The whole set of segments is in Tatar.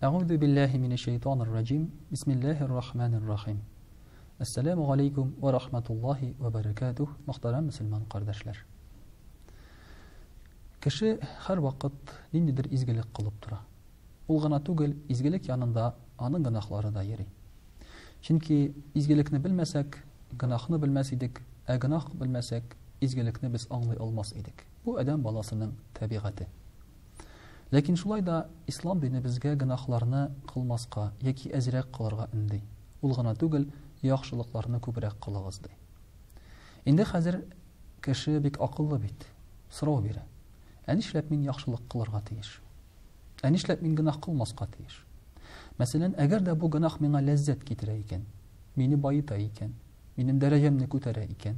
Әгуду биллаһи минәш шәйтанир раҗим. Бисмиллаһир рахманир рахим. Әссәламү галәйкүм вә рахматуллаһи вә бәрәкәтүһ, мөхтәрәм мөселман кардәшләр. Кеше һәрвакыт ниндидер изгелек кылып тора. Ул гына түгел, изгелек янында аның гөнаһлары да йөри. Чөнки изгелекне белмәсәк, гөнаһны белмәс идек, ә гөнаһ белмәсәк, изгелекне без аңлый алмас идек. Бу адәм баласының табигате. Ләкин шулай да ислам дине безгә гөнаһларны кылмаска яки әзрәк кылырга өнди. Ул гына түгел, яхшылыкларны күбрәк кылыгыз, ди. Инде хәзер кеше бик акыллы бит, сорау бирә. Ә нишләп мин яхшылык кылырга тиеш? Ә нишләп мин гөнаһ кылмаска тиеш? Мәсәлән, әгәр дә бу гөнаһ миңа ләззәт китерә икән, мине баета икән, минем дәрәҗәмне күтәрә икән,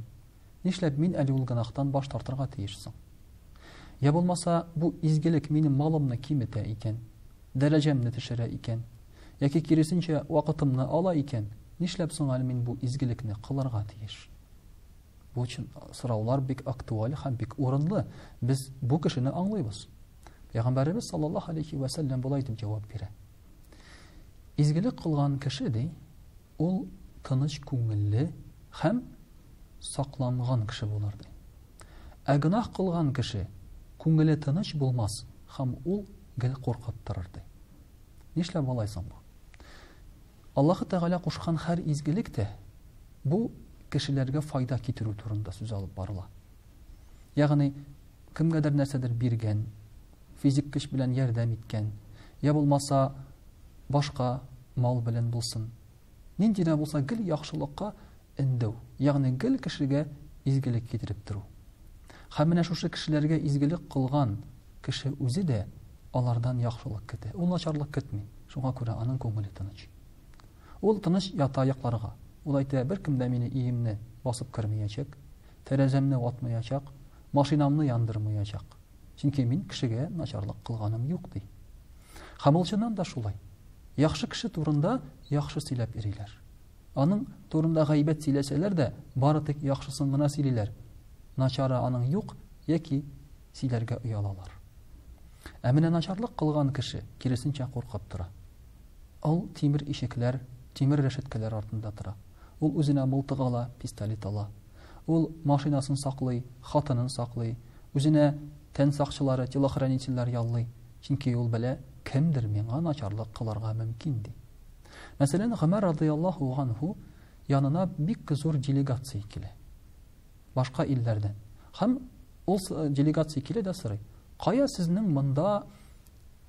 Нишләп мин әле ул гөнаһтан баш тартырга тиеш соң? Я булмаса, бу изгелек минем малымны киметә икән, дәрәҗәмне төшерә икән, яки киресенчә, вакытымны ала икән, нишләп соң әле мин бу изгелекне кылырга тиеш? Бу чын сораулар бик актуаль һәм бик урынлы. Без бу кешене аңлыйбыз. Пәйгамбәребез саллаллаһу алейхи ва сәлләм болай дип җавап бирә. Изгелек кылган кеше ди, ул тыныч күңелле һәм сакланган кеше булыр, ди. Ә гөнаһ кылган кеше күңеле тыныч булмас һәм ул гел куркып торыр, ди. Нишләп алай соң бу? Аллаһы Тәгалә кушкан һәр изгелек тә бу кешеләргә файда китерү турында сүз алып барыла. Ягъни кемгәдер нәрсәдер биргән, физик көч белән ярдәм иткән, я булмаса башка мал белән булсын. Нинди дә булса гел яхшылыкка өндәү, ягъни гел кешегә изгелек китереп тору. Һәм менә шушы кешеләргә изгелек кылган кеше үзе дә алардан яхшылык көтә. Ул начарлык көтми. Шуңа күрә аның күңеле тыныч. Ул тыныч ята йокларга. Ул әйтә, беркем дә мине өемне басып кермәячәк, тәрәзәмне ватмаячак, машинамны яндырмаячак. Чөнки мин кешегә начарлык кылганым юк, ди. Һәм ул чыннан да шулай. Яхшы кеше турында яхшы сөйләп йөриләр. Аның турында гайбәт сөйләсәләр дә, бары тик яхшысын гына сөйлиләр. Начары аның юк яки сөйләргә оялалар. Ә менә начарлык кылган кеше, киресенчә, куркып тора. Ул тимер ишекләр, тимер рәшәткәләр артында тора. Ул үзенә мылтык ала, пистолет ала. Ул машинасын саклый, хатынын саклый, үзенә тән сакчылары, телохранительләр яллый, чөнки ул белә, кемдер миңа начарлык кылырга мөмкин, ди. Мәсәлән, Гомәр радыяллаһу ганһу янына бик зур делегация килә. Башка илләрдән. Һәм ул делегация килә дә сорый. Кая сезнең монда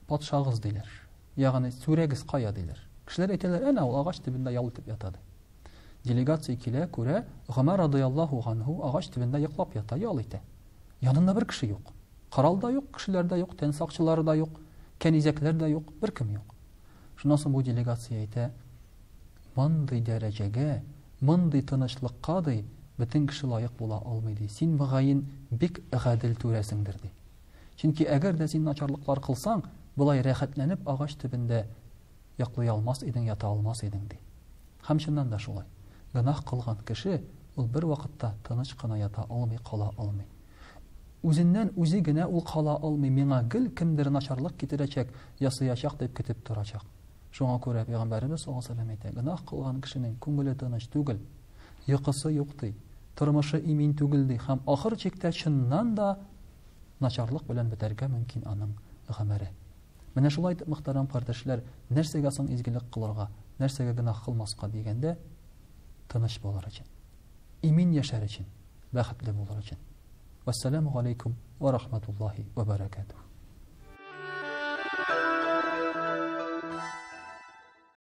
патшагыз диләр. Ягъни сүрәгез кая диләр. Кешеләр әйтәләр, әнә ул агач төбендә ял итеп ята ди. Делегация килә, күрә, Гомәр радыяллаһу ганһу агач төбендә йоклап ята, ял итә. Янында бер кеше юк. Корал да юк, кешеләр дә юк, тән сакчылары да юк, кәнизәкләр дә юк, беркем юк. Шуннан соң бу делегация әйтә, мондый дәрәҗәгә, мондый тынычлыкка, ди, бөтен кеше лаек була алмый, ди. Син, мөгаен, бик гадел түрәсеңдер, ди. Чөнки әгәр дә син начарлыклар кылсаң, болай рәхәтләнеп агач төбендә йоклый алмас идең, ята алмас идең, ди. Һәм чыннан да шулай. Гөнаһ кылган кеше ул бервакытта тыныч кына ята алмый, кала алмый. Үзеннән үзе генә ул кала алмый, миңа гел кемдер начарлык китерәчәк, ясыячак дип көтеп торачак. Шуңа күрә Пәйгамбәребез саллаллаһу алейһи ва сәлләм әйтә, гөнаһ кылган кешенең күңеле тыныч түгел, йокысы юк ди, тормышы имин түгел ди һәм ахыр чиктә чыннан да начарлык белән бетәргә мөмкин аның гомере. Менә шулай итеп, мөхтәрәм кардәшләр, нәрсәгә соң изгелек кылырга, нәрсәгә гөнаһ кылмаска дигәндә, тыныч булыр өчен, имин яшәр өчен, бәхетле булыр өчен. Вәссәламү галәйкүм вә рахматуллаһи вә бәрәкәтүһ.